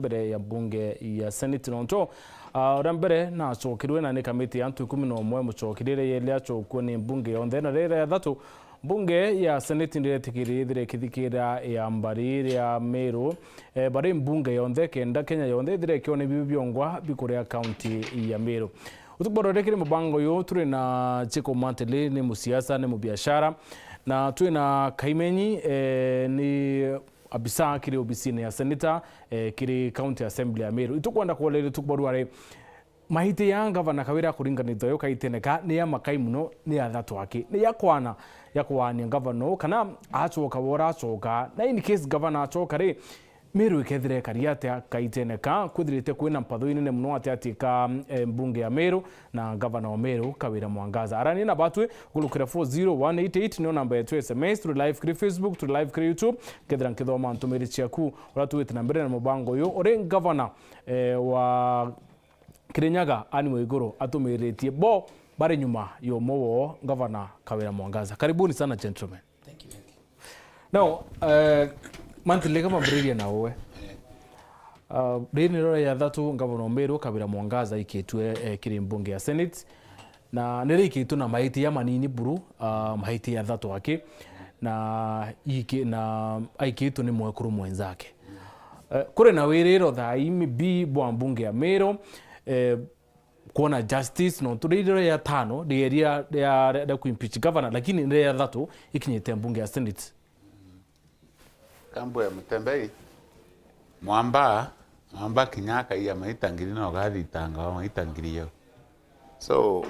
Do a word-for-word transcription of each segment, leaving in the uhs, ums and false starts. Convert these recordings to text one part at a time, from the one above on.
mbere ya mbunge ya Senate nontu, ah, uria mbere nacokirwe na ni kamiti ya antu ikumi na umwe mucokerere yeli acokue ni mbunge yonthe, na riri ya thatu mbunge ya Senate ndiretikiri ithire ikithikira ya mbari iria Meru, eh, bari mbunge yonthe kenda Kenya yonthe ithire ikiona biu biongwa bikuria kaunti ya Meru. Utuku bwa rwere kiri mubango uyu turi na Chiko Mantili, ni musiasa, ni mubiashara, na twi na Kaimenyi, eh, ni abisa kiri obisine ya seneta, eh, kiri County Assembly ya Meru. Itukwenda kuoleria tuku bwa rware, maiti ya ngavana Kawira kuringanithwa yo kaitene ka ni ya makai muno, ni ya thatu aki, ni ya kwana ya kuwania ngavana uu, kana acoka wora acoka, na in case ngavana acoka ri, Meru ikethira ikari atia kaitene ka kwithirite kwina mpatho inene muno ati ati ka, eh, mbunge ya Meru na ngavana wa Meru Kawira Mwangaza. Arania na batwi gurukira four zero one eight eight nio namba yetu ya S M S, turi live kiri Facebook, turi live kiri YouTube. Kethira nkithoma ntumiri ciaku, uria tuwite na mbere na mubango uyu, uri ngavana, eh, wa Kirinyaga Anne Waiguru atumiritie bo bari nyuma ya umwe woo, ngavana Kawira Mwangaza. Karibuni sana, gentlemen. Thank you. Now, eh, Mantili, kama mbiriria na uwe. Eh. Ah, riri ni riri ya thatu ngavana wa Meru Kawira Mwangaza aikitue, eh, kiri mbunge ya Senate, na ni rikitwe na maiti ya manini buru, ah, maiti ya thatu aki, na iki-, na aikitwe ni mwekuru mwenzake. Eh, kuri na wiriro thaa ii maybe bwa mbunge ya Meru, eh, kwona justice, nontu riri ria tano rieria ria, ria, ria kuimpeach governor, lakini ria thatu ikinyite mbunge ya Senate. Kambu ya Mutembei, mwamba, mwamba kinya akaiya maita ngiri na ugathitanga wa maita ngiri yau. So,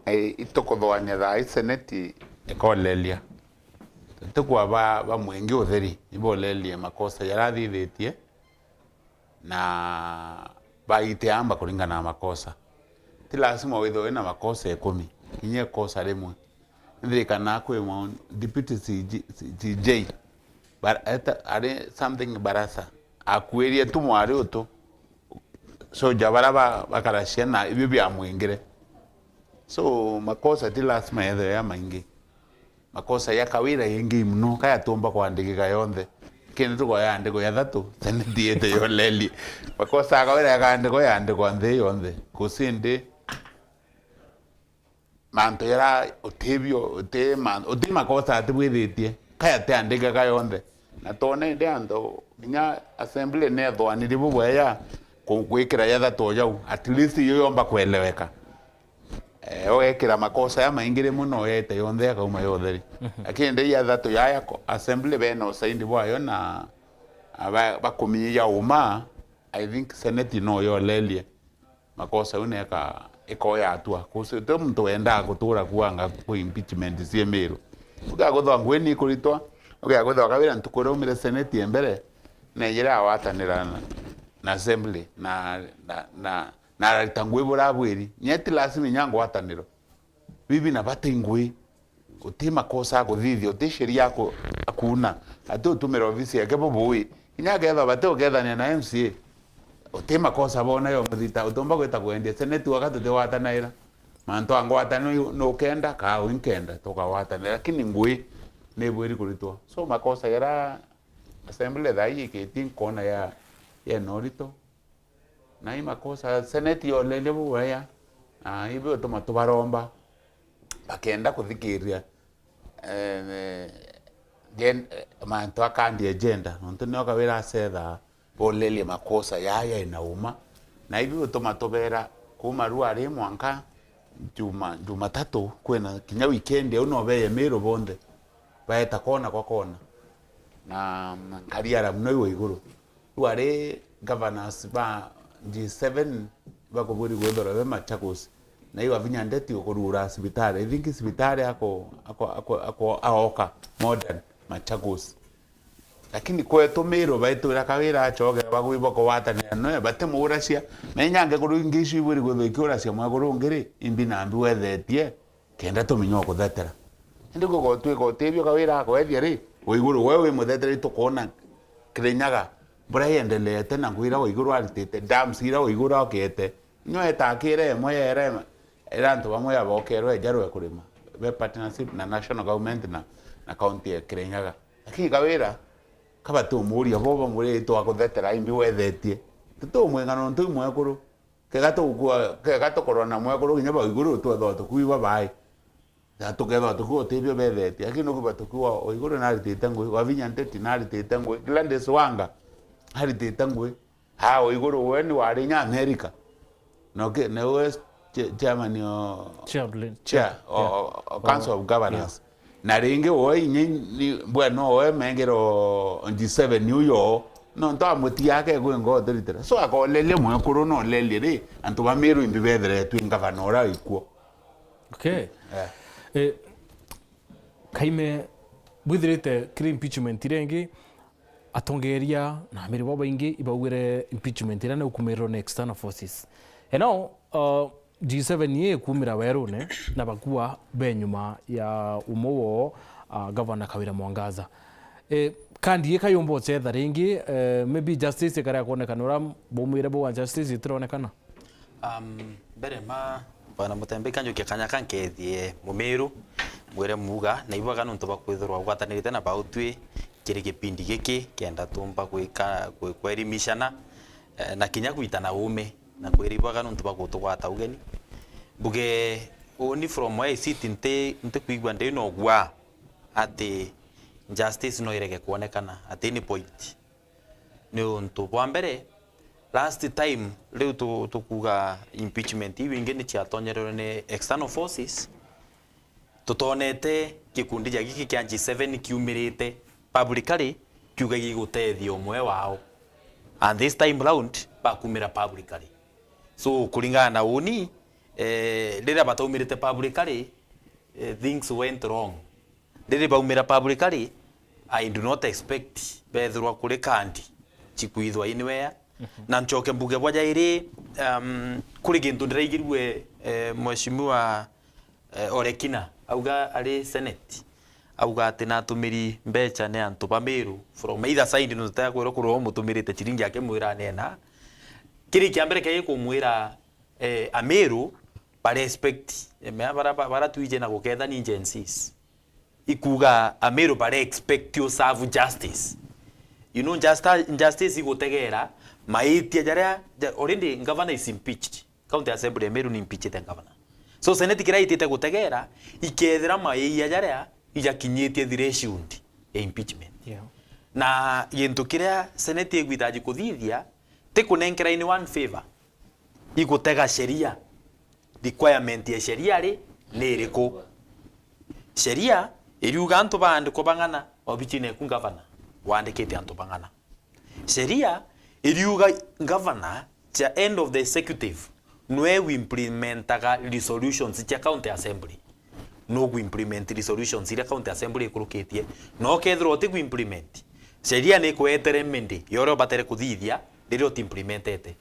eh, itukuthwania thaa ii seneti ikolelia. Tutikwa ba, ba mwingi utheri, ibolelie makosa jarathithitie. Na baiteamba kuringana na makosa. Ti lazima withwe wina makosa ikumi, kinya ikosa rimwe. Ndirikana kwi mwa-, deputy C G, C J, bar-, eta-, ari something Barasa, akuirie tu mwari utu, soja bara ba-, bakaracia na ibio biamwingire. So, makosa ti lazima yethwe ya maingi. Makosa ya Kawira yengi muno, kaya tumba kwandikika yonthe. Kindi tukoya andiko ya thatu, seneti yete yolelie. Makosa ya Kawira yakaandikwa yandikwa nthi yonthe. Kusindi, mantu yara utibio, uti ma-, uti makosa atibwithitie, kaya tiandikika yonthe. Na twone indi antu, kinya assembly nethwaniri bubwega ku-, gwikira ya thatu o jau, at least iyo yomba kweleweka. Eh, ugekira makosa ya maingi rimwe no yete yonthe yakauma yotheri. Mhm. Lakini ndi ya thatu yaya ko-, assembly bena usaindi bwayo na, na ba-, bakumiia uma, I think seneti no yolelie makosa au na ika-, ikoya atua. Kusi-, ti muntu wendaa gutura kuanga ku impeachment cia Miru. Ugaguthwa ngui ni ikuritwa, ugaguthwa Kawira ntuku iraumire seneti e mbere, nejire awatanira na, na assembly, na, na, na, na ararita ngui buria abwiri. Nye ti lazima inya ngwataniro. Bibi na bati ngui. Uti makosa akuthithia, uti sheria aku-, akuuna. Ati utumira ofisi yake bubui. Kinya akethwa bati ukethania na M C A, uti makosa bona yo muthita. Utumba gwita kwendia seneti waka tutiwatanaira. Mantu a ngwataniro nukenda, kaa uinkenda, tukawatanira. Lakini ngui ni ibwiri kuritwa. So makosa yara assembly thaa ii ikitie nkona ya, yena urito. Na i makosa seneti yolelie bubwega, na ibi utuma tubaromba, bakenda kuthikiria, eh, gen-, eh, mantu akandi agenda, nontu nio Kawira acetha bolelie makosa yaya ina uma. Na ibi utuma tubera kuma rua ri mwanka Juma-, Jumatatu, kwina kinya weekend, au no beye Miru bonthe, baeta kona kwa kona. Na, na nkariara muno iwe iguru. Riu ari governors ba G seven bakubwiri gwithirwa be Machakos, na iu avinya ndeti ukurura cibitari. I think cibitari ako, ako, ako, ako, aoka modern Machakos. Lakini kwetu Miru baitwira Kawira acoke bagwi bakugwatanira noe, batimuuracia. Na inya nge kuru ingi icio ibwiri gwithirwa ikiuracia mwekuru ungi ri, imbi nambi wethetie. Kenda tumenye ukuthetera. Indi gugotwika utibio Kawira akwethia ri, Waiguru we wi mutheteri, tukwona Kirinyaga buria iendeleete na ngui iria Waiguru aritite, dams iria Waiguru okete. Nyo etakire imwe yera ira antu bamwe yabokerwe ejarwe kurima. Be partnership na national government na, na county ya Kirinyaga. Lakini Kawira, kaba tumuuria bo bamwire twakuthetera imbi wethetie. Titumwinga nontu i mwekuru. Kega tukua, kega tukorwa na mwekuru kinya ba iguru twethwa tukuigwa bai. Na tukethwa tukuutithio bethetie. Lakini nukuba tukiwa o iguru naritite ngui, Wavinya Nteti naritite ngui, Gladys Wanga aritite ngui. Ha, o iguru we ni wari nya America. No ke, ni we ch-, chairman o Chairman, chair, o, yeah, o, o Council of Governors. Yeah. Na ringi we inye ni, bwe no we mengero G seven uyo, no nto amutiga ke kwi ngo turitire. So akolelia mwekuru no lelie ri, antu ba Meru imbi bethiretwe ngavana ura ikuo. Okay. Yeah. Eh, Kaime, bwithirite kiri impeachment iria ingi, atongeria na amiri babaingi ibaugire impeachment iria ni ukumirirwa ni external forces. And now, uh, G seven ii ikumira werune na bakua be nyuma ya umwe woo, uh, Governor Kawira Mwangaza. Eh, kandi ika yumba ucetha ringi, eh, maybe justice ikarea kwonekana uria baumire bauga justice itironekana? Um, mbere ma, Bwana Mutembe, kanjukia kanya ka nkethie Mumiru, mwire muuga, na ibwaga nontu bwa kwithirwa ugwatanirite na bautwi kiri gipindi giki, kenda tumba gwika, gwe-, kwerimishana, eh, na kinya gwitana uume, na kwira ibwaga nontu bwa gutugwata ugeni. Mbuge, uni from where I sit, nti, ntikwigua ndi na ugwa ati justice no irege kwonekana at any point. Niuntu bwa mbere, last time riu tu-, tukuuga impeachment iu ingi ni ciatonyererwe ni external forces, tutonete gikundi ja giki kia G seven kiumirite publicly kiuga gigutethia umwe wao, and this time round bakumira publicly. So kuringana na uni, eh, riria bataumirite publicly, eh, things went wrong. Riri baumira publicly, I do not expect bethirwa kuri kandi cikwithwa anywhere. Mhm. Na ncoke mbuge bwa jairi, um, kuri gintu ndiraigirue, eh, Mheshimiwa, eh, Olekina auga ari Senate, auga ati natumiri mbeca ni antu ba Meru from either side, nontu tutakwirwa kurwa umutumirite ciringi akimwira anena. Kiri kia mbere kegi kumwira, eh, Ameru ba respect, eh, mea bara, bara, bara twije na guketha ni Gen Zs. Ikuga Ameru bare expect to serve justice. You know, justi-, justice igutegera maitia jaria, ja-, already governor is impeached. County Assembly ya Meru ni impeachite governor. So Senate kiria itite gutegera, ikethira maiia jaria ijakinyitie threshold ya impeachment. Yeah. Na gintu kiria Senate igwitaji kuthithia, ti kunenkera in one favor. Igutega sheria. Requirement ya sheria ri, ni iriku? Sheria iriuga antu baandikwa bang'ana obichine eku ngavana, wandikite antu bang'ana. Sheria iriuga ngavana cha end of the executive nwe wimplementaga resolutions cha county assembly. No kuimplement resolutions iria county assembly ikurukitie. No kethirwa uti kuimplement, sheria ni ikwetere mindi ya uria ubatere kuthithia riria utiimplementete.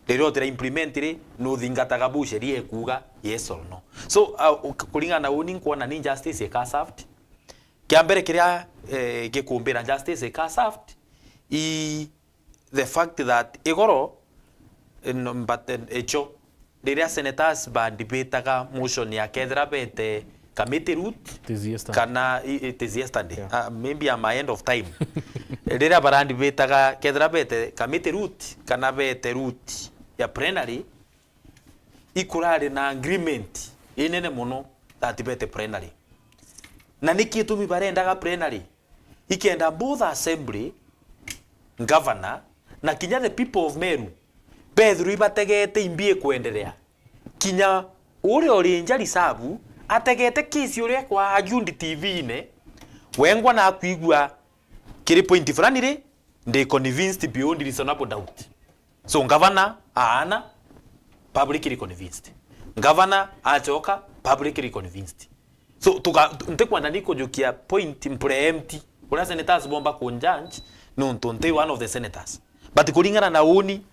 Riria utira implement ri, nuthingataga bu sheria ikuuga, yes or no. So, uh, uk-, kuringana na uni nkwona ni justice ika served. Kia mbere kiria, eh, gikumbira justice ika served, i the fact that igoro, eh, no, but, eh, icho, riria senators bandibitaga motion ya kethira bete committee route, it is yesterday, kana i-, it is yesterday. Yeah. Ah, maybe I'm ahead of time. Riria barandibitaga kethira bete committee route kana bete route ya plenary, ikurari na agreement inene mono that bete plenary. Na niki itumi barendaga plenary? Ikenda both assembly, governor, na kinya the people of Meru bethirwe ibategete imbi ikwenderea. Kinya uria uri nja risabu ategete kisi uria kwa argued T V-ine, wengwa na akwigua kiri point fulani ri, ndi convinced beyond reasonable doubt. So, governor aana, publicly convinced. Governor acoka, publicly convinced. So, tuka-, ntikwenda ni kujukia point mpreempt uria senators bomba kunjudge, nontu nti one of the senators. But kuringana na uni,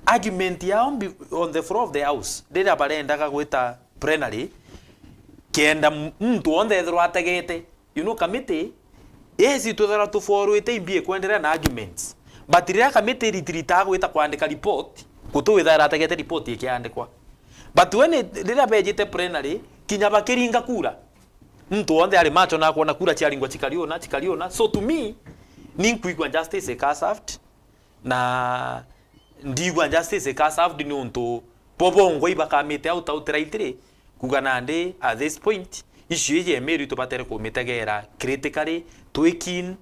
argument yao mbi-, on the floor of the house, riria barendaga gwita plenary, kenda m-, muntu wonthe ethirwa ategete. You know, committee, yes, twithagirwa tuforwite imbi ikwenderea na arguments. But riria committee iritiritaga gwita kwandika report, guti withagira ategete report ikiandikwa. But when it, riria bejite plenary, kinya bakiringa kura, muntu wonthe ari macho na akwona kura ciaringwa cikari una, cikari una. So to me, ni nkwigua justice ika served, na ndigua justice ika served niuntu bo bongwa ibakamite out outrightly, kuga nandi at this point, issue iji ya Meru itubatere kumitegeera critically, twi keen,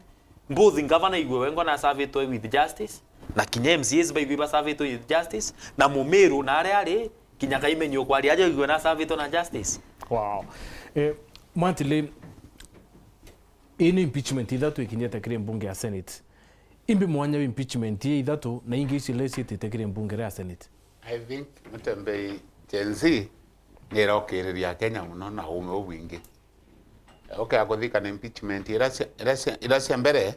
both governor igwe wengwa na servitwe with justice, na kinya M C As baigwe iba servitwe with justice, na Mumiru na aria ari, kinya Kaimenyi ukwaria aja igwe na servitwe na justice. Wow. Eh, Mwantili, ii ni impeachment ithatu ikinyite kiri mbunge ya Senate. Imbi mwanya wa impeachment ii ithatu na ingi icio iria ciitite kiri mbunge ria Senate? I think Mutembei, Gen Z ni irokiriria Kenya muno na uume bubwingi. Ukea kuthikana impeachment iria cia, iria cia, iria cia mbere,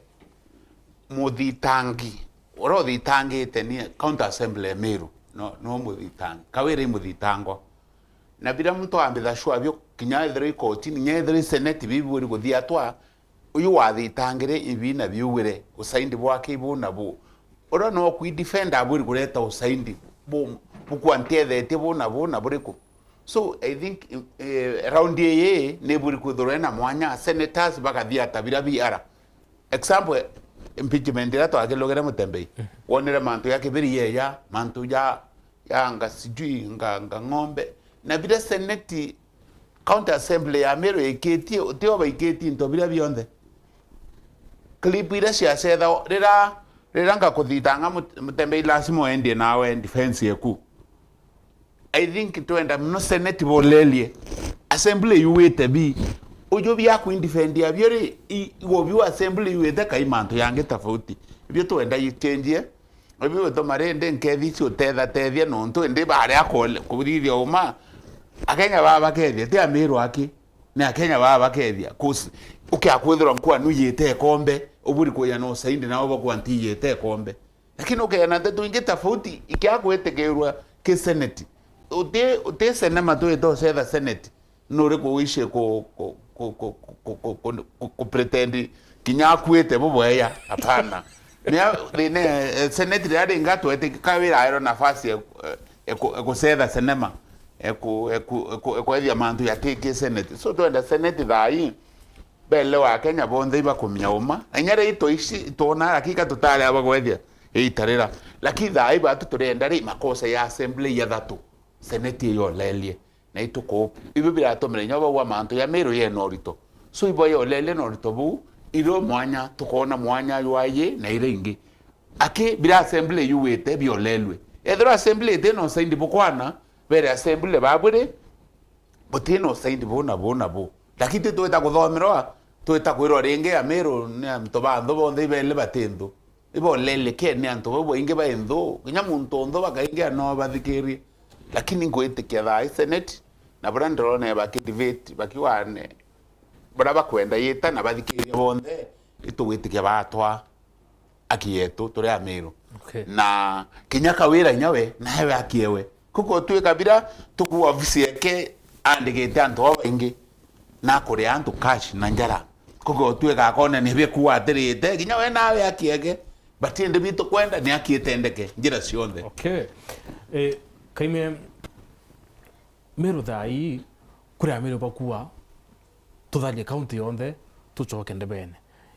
muthitangi uria uthitangite ni County Assembly ya Meru, no, no muthitangi. Kawira i muthitangwa. Na biria muntu ambitha sure bio, kinya ethirwa i kotini, kinya ethirwa i seneti, bibwiri kuthia atwa, uyu wathitangire ibi na biugire, usaindi bwake ibu na bu. Uria no kwidefend abwiri kureta usaindi bu, bukwa ntiethetio bu na bu na buriku. So, I think, eh, round ii ni bwiri kwithirwa na mwanya, senators bakathia ta biria biara. Example, impeachment iria twakilugire Mutembei. Wonire mantu ya Kibiri yeya, mantu ya, ya nga sijui, nga, nga ng'ombe. Na biria seneti, County Assembly ya Meru ikitie, utio baikitie into biria bionthe. Clip iria ciacethagwa, rira, rira ngakuthitanga Mut-, Mutembei lazima uendie nawe defense yeku. I think twenda muno seneti bolelie. Assembly yuwite bi. Uju bia kwindefendia bio ri, i-, igo biu assembly yuwite kai mantu yangi tofauti. Ibio twenda ichenjie. Ibio bituma rindi nkethi icio utetha tethia nontu indi baria kole-, kuthithia uma. Akenya baa bakethia, ti Amiru aki. Ni Akenya baa bakethia. 'Cause ukia kwithirwa nkwanu iyite ikombe, uburi kuya no saindi nao bakwa nti iyite ikombe. Lakini ukeena nteto ingi tofauti ikia gwitikirwa ki seneti. Uti, uti senema twita ucetha seneti. Nuri kuwishi ku, ku, ku pretend kinya akuite bubweya? Hapana. Nia, thina, eh, seneti riria ringi atwetiki, kawira aerwa nafasi ya, eh, ya ku-, ya kucetha senema, ya ku-, ya ku-, ya ku-, ya kwethia mantu ya ki, ki seneti. So twenda seneti thaa ii, bele wa Kenya bonthe ibakumenya uma. Na inya ria ito ici itwona, lakini ka tutari aba kwethia iitarira. Lakini thaa ii batu turenda ri makosa ya assembly ya thatu. Seneti iyo lelie. Na ituku. Ibi biratumira inya bau mantu ya Meru yena urito. So ibo yolelie na urito buu, iro mwanya, tukona mwanya jwa ii na iria ingi. Aki bira assembly yuwite biolelwe. Ethirwa assembly iti na usaindi bukwana, bere assembly babwire, buti na usaindi bu na bu na bu. Lakini ti twita kuthomerwa, twita kwirwa ringi Amiru ni antu ba nthu bonthe ibele bati nthu. Iboleleke ni antu bau baingi bai nthu. Kinya muntu nthu bakaingia no bathikirie. Lakini ngwitikia thaa ii seneti, na buria ndirona bakidebate, bakiuga ni buria bakwenda yita na bathikirie bonthe, itugwitikia batwa aki yetu turi Amiru. Okay. Na kinya Kawira inya we, nawe akiewe. Kuko twika bira, tuku ofisi yake andikite antu babaingi, na akuria antu cash na njara. Kuko twika akona ni bia kuatirite, kinya we nawe akiege. But indi bitu kwenda ni akietendeke njira cionthe. Okay. Eh, Kaime, Meru thaa ii, kuri Amiru bakua, tutharie kaunti yonthe, tucoke ndebene.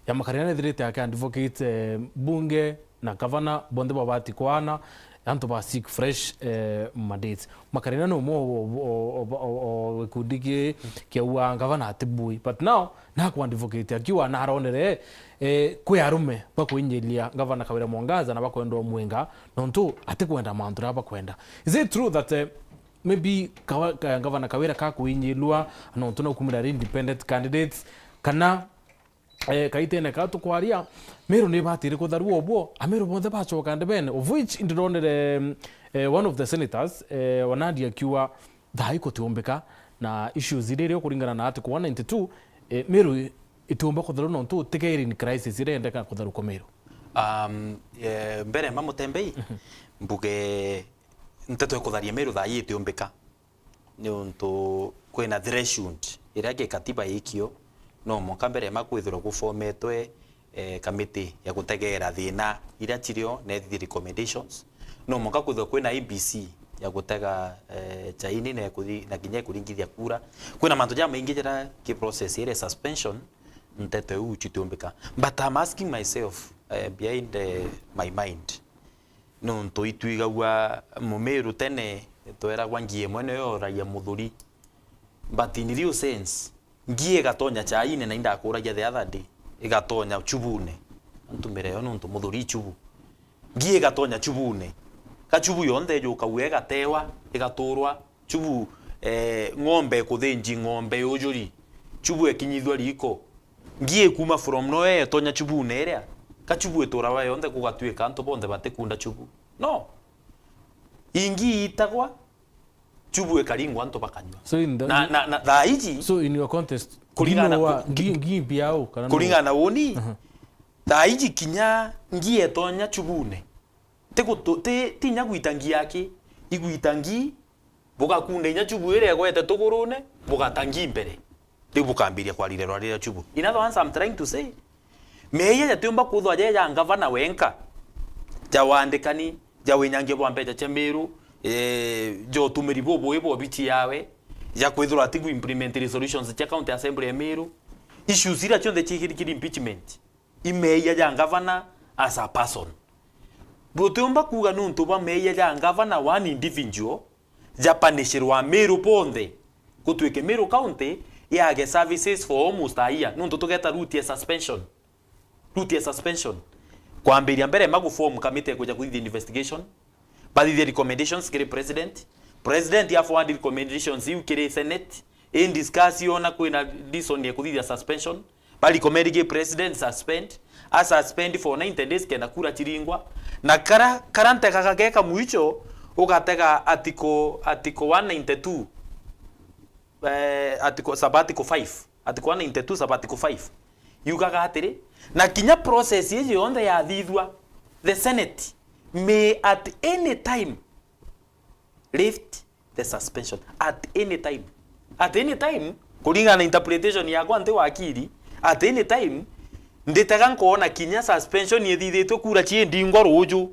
Ya Makarina nethirite aki advocate, eh, mbunge na gavana, bonthe babati kwana, antu ba seek fresh, eh, mandates. Makarina ni umwe o, o, o, o, o gikundi ki, kiaua gavana ati bui. But now, naku advocate akiuga naronere, eh, kwi arume bakwinyiria gavana Kawira Mwangaza na bakwenda umwinga, nontu atikwenda mantu ria bakwenda. Is it true that, eh, maybe kawa-, ka-, gavana Kawira kakuinyilua nontu no kumira ari independent candidates, kana, eh, kaitene ka tukwaria, Meru ni batiri kutharua ubuo, Ameru bonthe bacoka ndebene, of which ndironere, mm, eh, one of the senators, eh, Wanandi akiuga thaa ii kutiumbika na issues iria irio kuringana na Article one ninety-two, eh, Meru itiumba kutharua nontu tiga iri in crisis iria yendeka kutharukwa Meru. Um, eh, mbere ma Mutembei, mbuge nteto ikutharia Meru thaa ii itiumbika, niuntu kwina threshold iria gikatiba ikio, no mwanka mbere ma kwithirwa gufometwe, eh, kamiti ya gutegeera thina iria cirio na ithithie recommendations, no mwanka kwithirwa kwina A B C ya gutega, eh, chaini na ikuthi-, na kinya ikuringithia kura. Kwina mantu jamaingi jaria ki process iri suspension, nteto iu citiumbika. But I'm asking myself, eh, behind, eh, my mind, nontu itwigagua Mumiru tene tweragwa ngi imwe niyo yoragia muthuri. But in real sense, ngi igatonya chaine na indakuragia the other day, igatonya chubune. Antumire yo nontu muthuri i chubu. Ngi igatonya chubune. Ka chubu yonthe ijukagua igatewa, igaturwa. Chubu, eh, ng'ombe ikuthinji ng'ombe yujuri. Chubu ikinyithua riiko. Ngi ikuma from nowhere itonya chubune iria. Ka chubu iturawa yonthe kugatwika antu bonthe batikunda chubu. No. Ingi itagwa, chubu ikaringwa antu bakanyua. So in the, na, na, na thaa iji, so in your context, kuringana ngi na wa, ku-, ngi, ngi mbiao, kana no? Kuringana na uni, aha, thaa iji kinya ngi etonya chubune. Ti gutu-, ti, ti inya gwita ngi yaki, igwita ngi, bugakunda inya chubu iria igwete tugurune, bugata ngi mbere. Riu bukambiria kwarire rwari rwa chubu. In other words, I'm trying to say, meeyia jatiumba kwithwa ja ja ngavana wenka, ja wandikani, ja winyangia bwa mbeca cia Miru, eh, ja utumiri bubui bwa obici yawe, ja kwithirwa atigu implement resolutions cia County Assembly ya Miru, issues iria cionthe ciikirikiri impeachment, i meeyia ja ngavana as a person. Butiumba kuuga nuntu bwa meeyia ja ngavana one individual, japanishirwa Amiru bonthe, gutwike Meru County yaage services for almost a year, nuntu tugeta route ya suspension. Route ya suspension. Kwambiria mbere, ma guform committee ya kuja kuthithia investigation, bathithie recommendations kiri president, president ya forward recommendations iu kiri senate, i discuss yona kwina reason ya kuthithia suspension, ba recommend ki president suspend, a suspend for ninety days kenda kura chiringwa. Na kara, kara ntega gageka mwicho, ugatega article, article one ninety-two, eh, article, sub article five, article one ninety-two sub article five. Yugaga atiri, na kinya process iji yonthe yathithua, the Senate may at any time lift the suspension at any time. At any time, kuringana na interpretation yakwa nti wakiri, at any time, nditega nkoona kinya suspension ithithitwe kura ciindingwa ruuju,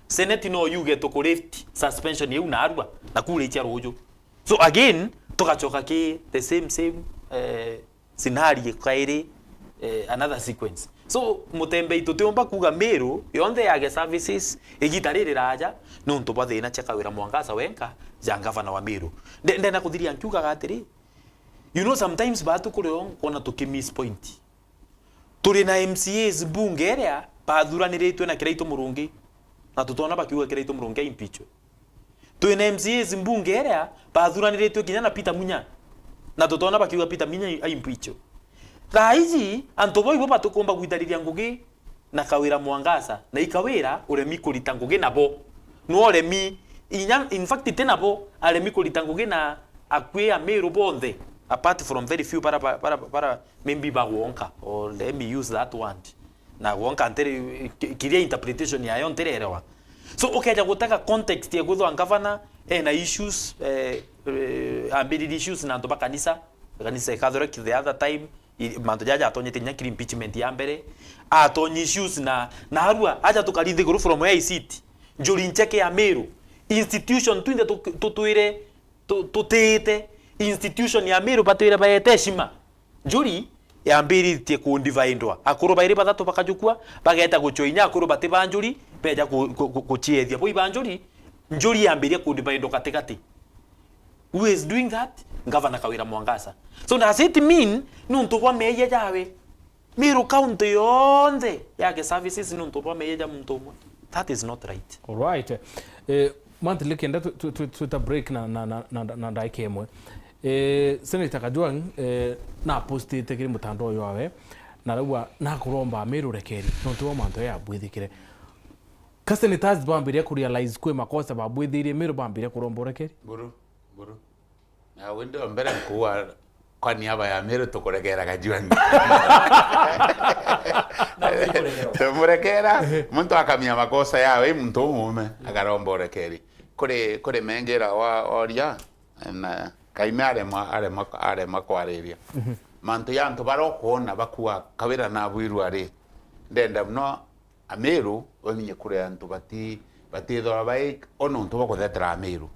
Senate no yuge tuku lift suspension iu narua, na kura icia ruuju. So again, tugacoka ki the same, same, eh, scenario kairi, eh, another sequence. So, Mutembei tutiumba kuuga Meru yonthe yage services igita riri raaja, nuntu bwa thina cia Kawira Mwangaza wenka ja ngavana wa Meru. Nde-, ndenda kuthiria nkiugaga atiri, you know, sometimes baatu kuri o nkona tuki miss point. Turi na M C As mbunge iria bathuraniritwe na Kiraitu Murungi, na tutona bakiuga Kiraitu Murungi aimpeachwe. Twi na M C As mbunge iria bathuraniritwe kinya na Peter Munya, na tutona bakiuga Peter Munya aimpeachwe. Thaa iji, antu bau ibo batukumba gwitariria ngugi na Kawira Mwangaza, na i Kawira uremi kurita ngugi nabo. No uremi, inya, in fact, ti nabo, aremi kurita ngugi na akui a Meru bonthe, apart from very few bara, bara, bara, bara maybe bagwonka, or let me use that word. Na gwonka ntiri, ki-, kiria interpretation yayo ntirerewa. So, ukeja gutega context ya kwithwa ngavana ena issues, eh, eh, ambiririe issues na antu ba kanisa, kanisa ya Catholic the other time, i-, mantu jaja atonyete kinya kiri impeachment ya mbere, atonye issues na, na arua, aja tukarithiguru from where I sit. Njuri ncheke ya Meru, institution twinthe tu-, tutwire tu-, tutiite institution ya Meru batwire baete heshima. Njuri yambiritie kundivaindwa. Akuru bairi bathatu bakajukua, bageeta gucua inya akuru bati ba njuri, beja ku-, ku-, ku-, guciethia. Bui ba njuri, njuri yambiria kundivaindwa gatigati. Who is doing that? Ngavana Kawira Mwangaza. So does it mean nuntu bwa meeyia jawe? Meru County yonthe yage services nuntu bwa meeyia ja muntu umwe. That is not right. All right. Eh, Monthly, kenda tu-, tu-, tu-, twita break na, na, na, na, na ndaika imwe. Eh, Senator Kajwang', eh, napostite kiri mutandao uyu wawe, na arauga, "Nakuromba Meru rekeri, nontu bwa mantu aya yabwithikire." Ka senators bambiria kurealize kwi makosa babwithirie Meru, bambiria kuromba urekeri? Buru, buru. Na we ndi o mbere nkuuga, kwa niaba ya Meru tukurekera Kajwang'. Na utikurekerwa. Tumurekera, muntu akamenya makosa yawe, i muntu umuume, akaromba urekeri. Kuri, kuri mengira wa, oria, na Kaime arema, arema, arema kwariria. Mhm. Mantu ya antu bara ukwona bakua Kawira nabwirua ri, ndenda muno Amiru bamenye kuri antu bati-, batithagwa bai o nontu bwa kuthetera Amiru.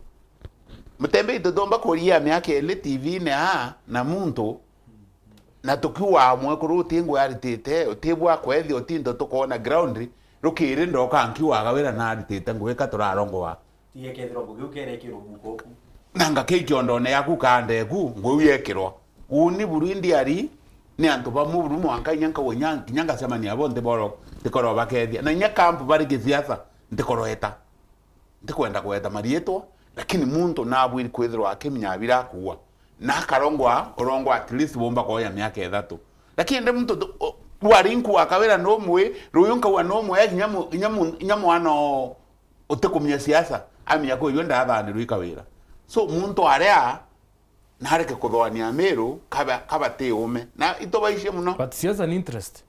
Mutembei tutiumba kuria miaka ili T V-ini aa na muntu, na tukiuga mwekuru uti ngui aritite, uti bwa kwethia, uti into tukoona ground, Rukiri ndoka nkiuga Kawira naritite ngugi ka turarongoa. Tiga kethirwa ngugi ukerekirwo muko oku. Na ngakeikia ondone yaku kande eku, ngugi yekirwa. Uni buru indiari, ni antu bamwe buru mwanka inya nkauga inya, inya ngacemania nabo ntiboro, ntikorwa bakethia. Na inya kampu bari kisiasa, ntikoroeta. Ntikwenda kueta mariitwa, lakini muntu nabwiri kwithirwa akimenya bira akuua. Na akarongwa, urongwa at least bumba kwoya miaka ithatu. Lakini ndi muntu tu-, o-, rwari nkuwa Kawira numwi, ruyu nkauga numwi, kinya mu-, kinya mu-, kinya mwana o-, utikumenya siasa, amenya kwi yo ndathanirwe i Kawira. So, muntu aria, nareke kuthoania Miru, kaba, kaba ti ume. Na itubaicie muno. But siasa ni interest.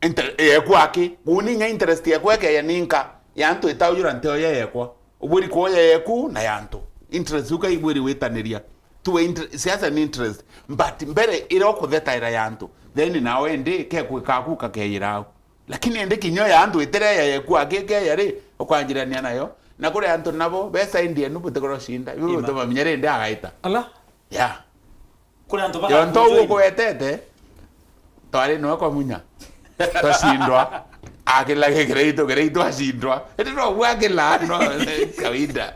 Inter-, yeku aki, kuni inya interest yeku ekeya ninka, ya antu itaujura nteo ya yekwa. Ubwiri kwoya yeku na ya antu. Interest uka ibwiri witaniria. Tuwe inter-, siasa ni interest. But mbere ira ukuthetaira ya antu. Then nawe ndi, ke kwika aku kakeyira au. Lakini indi kinyo ya antu itire ya yeku aki keya ri, ukwanjirania nayo. Na kuri antu nabo, besa indi enu butikoro shinda. Ibu Ima. Butuma minya rindi agaita. Ala. Ya. Kuri antu yo nto bagathuthwa gukwetete, twari nwe kwa munya. Twacindwa. Akila gikira itu, kira itu acindwa. Indi no gwa kila, no, kawaida.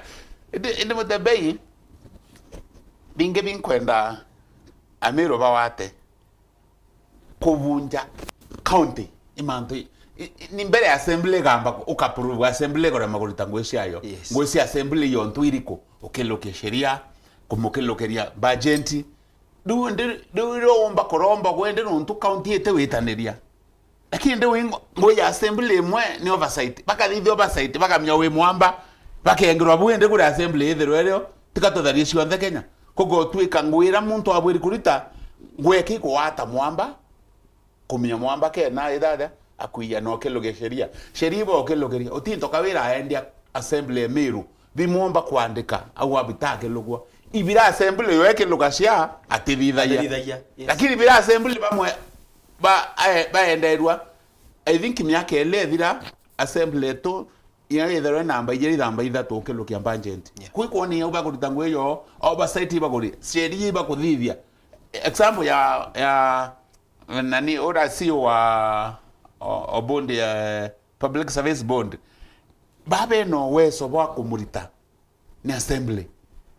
Indi, indi Mutembei, bingi binkwenda Amiru bawate. Kubunja county, i mantu i, i, ni mbere ya assembly igamba ku-, ukaprove assembly ikorema kurita ngugi ciayo. Yes. Ngugi cia assembly iyo ntu iriku? Ukilukia sheria, kumukilukiria budget. Riu ndi, riu riu umba kuromba gwe ndi nontu county iti witaniria. Lakini ndi wi ngo-, ngugi ya assembly imwe ni oversight. Bakathithia oversight, bakamenya wi mwamba, bakengerwa bu indi kuri assembly ithirwe rio, tiga tutharie cionthe Kenya. Kugotwika ngugi iria muntu abwiri kurita, ngugi ki kugwata mwamba, kumenya mwamba kena ithatha, akuiya na ukilukia sheria. Sheria ibo ukilukiria, utinto Kawira aendia assembly ya Miru, bimwomba kwandika, au abitakilugwa. Ibira assembly yo ikiluga cia atithithagia. Atithithagia, yes. Lakini bira assembly bamwe ba, ae-, baenderwa, I think miaka ili ithira, assembly tu, ina itherwe namba ijiri, namba ithatu ukilukia budget. Yeah. Kwi kwoni au bakurita ngugi yo, oversight ibakuri, sheria ibakuthithia. Example ya, ya, nani, ura C E O wa, o, o board ya Public Service Board, babe na uwezo bwa kumurita ni assembly.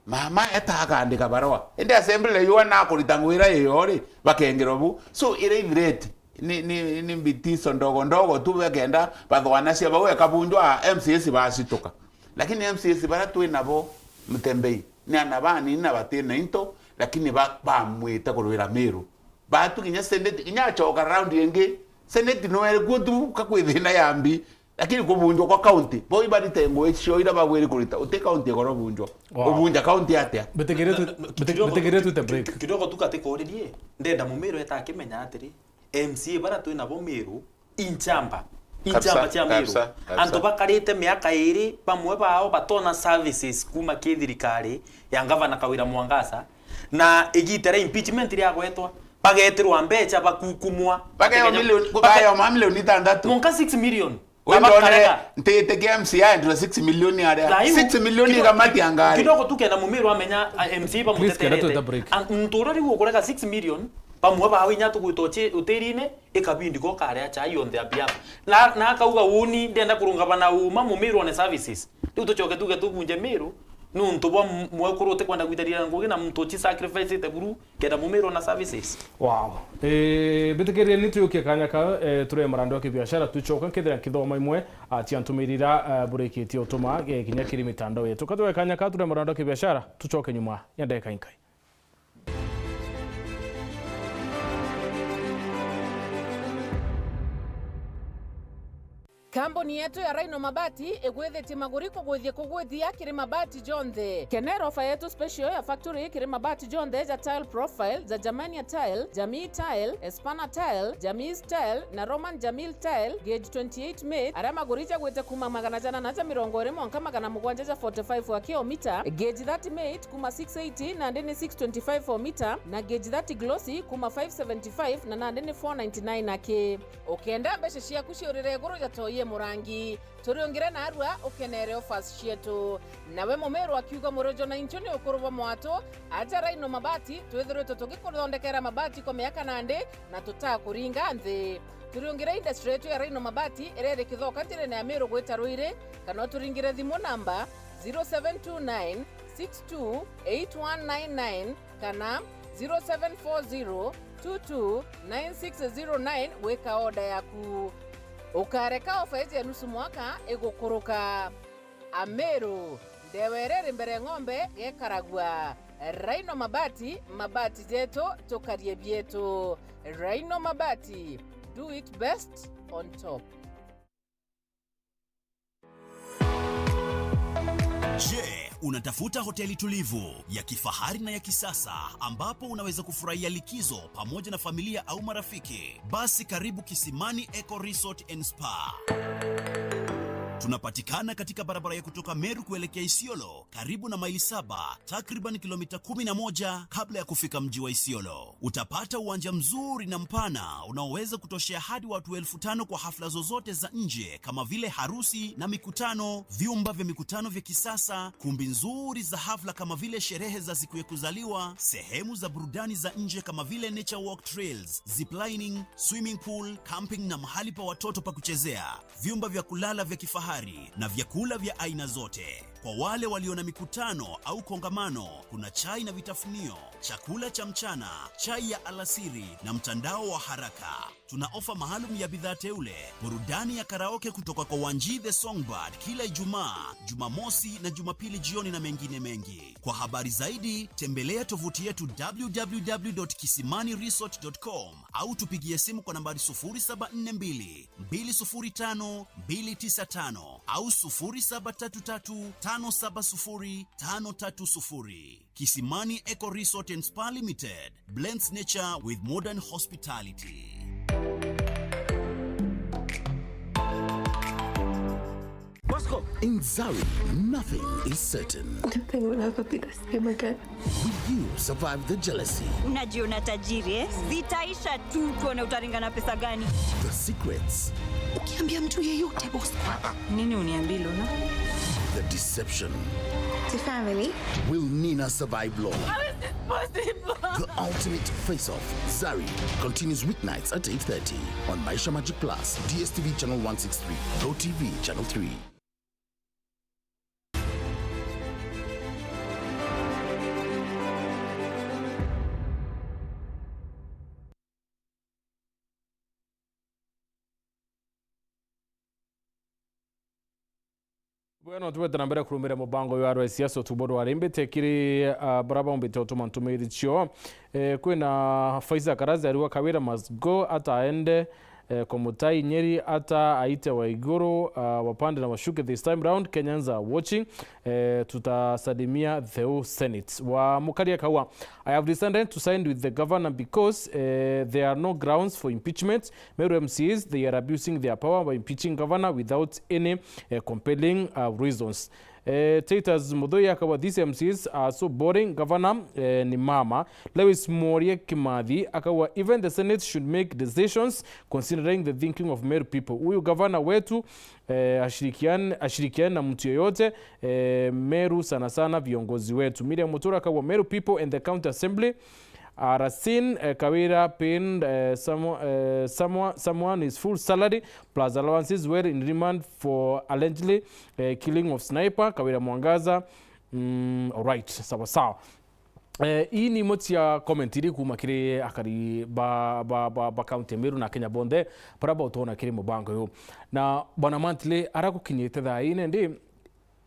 Mama eta akandika barua. Indi assembly yua na kurita ngugi iria iyo ri, bakengerwa bu. So, ira ithireti. Ni, ni, ni mbitiso ndogo ndogo tu bakenda bathwanacia bau ekabunjwa M C As bacituka. Lakini M C As baria twi nabo Mutembei, ni ana banini na batina into, lakini ba-, bamwite kurwira Miru. Batu kinya senate, kinya acoka round ingi, senate no eri kuo tu ka kwi thina ya mbi, lakini kubunjwa kwa county, bo ibarite ngugi cio ira bagwiri kurita, uti county igoro bunjwa. Wow. Ubunja county atia? Mbitikirie tu-, mbiti-, mbitikirie twite break. Kidogo tu katika uririe, ndenda Mumiru eta akimenya atiri, M C A bara twi nabo Miru, inchamba. Kabisa, inchamba cia Miru. Kabisa, kabisa. Antu bakarite miaka iri, bamwe bao batona services kuma ki thirikari ya Gavana Kawira Mwangaza, na igita ria impeachment riagwetwa, bagetirwa mbecha, bakukumwa. Bakeo milioni, bakeo mamilioni itandatu. Monka six million. Ndonere ntitikia M C A endire six million aria. Six million ikamati angari. Kidogo tu kenda Mumiru amenya, a, M C A bamuteterete. Please, kenda twita break. Muntu uria riu ukurega six million, bamwe bao inya tugwita uti-, utirine, ikabindi ko karia chai on their behalf. Na, na akauga uni, ndenda kurungama na uma Mumiru one services. Riu tucoke tuge tubunje Miru, nuntu bwa m-, mwekuru utikwenda gwitharira ngugi na muntu uchi sacrifice ite buru, kenda Mumiru na services. Wow. Eh, mbitikirie ni tuyukie kanya ka, eh, ture marando ya kibiashara, tucoka nkethira nkithoma imwe, ah, cia ntumirira, eh, burikitie utuma, eh, kinya kiri mitandao yetu. Katuwe kanya ka ture marando ya kibiashara, tucoke nyuma ya ndagika inkai. Kambuni yetu ya Rhino Mabati igwithitie maguri kugwithia kugwithia kiri mabati jonthe. Kenera ofa yetu special ya factory kiri mabati jonthe ja tile profile, ja Germania tile, Jamii tile, Espana tile, Jamis tile na Roman Jamil tile, gauge twenty-eight mate, aria maguri jagwite kuma magana jana na ja mirongo iri mwanka magana mugwanja ja forty-five wa kilomita, gauge thirty mate kuma six eighty nandi ni six twenty-five o mita, na gauge thirty glossy kuma five seventy-five na nandi ni four ninety-nine aki. Ukenda mbeca ciaku ciurire iguru ja toi e murangi, turiungire narua ukenere offers cietu. Nawe Mumiru akiuga murijo na inchu ni ukuru bwa mwatu, aja Rhino Mabati, twithiritwe tugikuthondekera mabati kwa miaka nandi na tutakuringa nthi. Turiungire industry yetu ya Rhino Mabati iria iri Kithoka njirene ya Meru gwita Ruiri, kana uturingire thimu namba zero seven two nine six two eight one nine nine kana zero seven four zero two two nine six zero nine gwika order yaku. Ukareka ofa iji ya nusu mwaka igukuruka. Ameru, ndewa iria iri mbere ng'ombe gekaragua. Rhino Mabati, mabati jetu, tukarie bietu. Rhino Mabati, do it best on top. Je, unatafuta hoteli tulivu, ya kifahari na ya kisasa ambapo unaweza kufurahia likizo pamoja na familia au marafiki? Basi karibu Kisimani Eco Resort and Spa. Tunapatikana katika barabara ya kutoka Meru kuelekea Isiolo, karibu na maili saba, takriban kilomita kumi na moja kabla ya kufika mji wa Isiolo. Utapata uwanja mzuri na mpana unaoweza kutoshea hadi watu elfu tano kwa hafla zozote za nje kama vile harusi na mikutano, vyumba vya mikutano vya kisasa, kumbi nzuri za hafla kama vile sherehe za siku ya kuzaliwa, sehemu za burudani za nje kama vile nature walk trails, ziplining, swimming pool, camping na mahali pa watoto pa kuchezea, vyumba vya kulala vya kifahari na vyakula vya aina zote. Kwa wale walio na mikutano au kongamano, kuna chai na vitafunio, chakula cha mchana, chai ya alasiri na mtandao wa haraka. Tuna ofa maalum ya bidhaa teule, burudani ya karaoke kutoka kwa Wanji the Songbird kila Ijumaa, Jumamosi na Jumapili jioni na mengine mengi. Kwa habari zaidi, tembelea tovuti yetu w w w dot kisimani resort dot com au tupigie simu kwa nambari sufuri saba nne mbili, mbili sufuri tano, mbili tisa tano au sufuri saba tatu tatu, tano saba sufuri, tano tatu sufuri. Kisimani Eco Resort and Spa Limited blends nature with modern hospitality. Bosco! In Zari, nothing is certain. Nothing will ever be the same again. Will you survive the jealousy? Unajiona tajiri, eh? Zitaisha tu, tuone utaringa na pesa gani. The secrets. Ukiambia mtu yeyote, boss. Nini uniambie, Luna? The deception. The family. Will Nina survive Lola? How is this possible? The ultimate face-off, Zari, continues weeknights at eight thirty on Maisha Magic Plus, D S T V channel one six three, Go T V channel three. Bwega, no tubwete na mbere kurumira mubango uyu wa Rwesiasa utubo rwarimbite kiri, ah, bara baumbite utuma ntumiri cio. Eh, kwina Faiza Karazi ariwa Kawira must go, ataende, eh, Komutai Nyeri, ata aite wa iguru, ah, wapande na washuke this time round. Kenyans are watching. Eh, tutasalimia the whole Senate. Wa Mukaria Kaua, I have decided to side with the governor because, eh, there are no grounds for impeachment. Meru M C As, they are abusing their power by impeaching governor without any, eh, compelling, uh, reasons. Eh, Titus Muthoi akawa, "These M Cs are so boring, governor, eh, ni mama." Lewis Mworia Kimathi akawa, "Even the Senate should make decisions considering the thinking of Meru people." Huyu governor wetu, eh, ashirikiane, ashirikiane na mtu yeyote, eh, Meru sana sana viongozi wetu. Miriam Mutura akawa, "Meru people and the county assembly are seen, eh, Kawira paying, eh, someone, eh, someone, someone is full salary plus allowances while in remand for allegedly, eh, killing of sniper, Kawira Mwangaza." Mm, alright, sawa sawa. Eh, ii ni imwe cia comment iri kuuma kiri akari ba, ba, ba, ba county ya Meru na Kenya bonthe, baria bautona kiri mubango uyu. Na Bwana Mantile, aria gukinyite thaa ii nindi,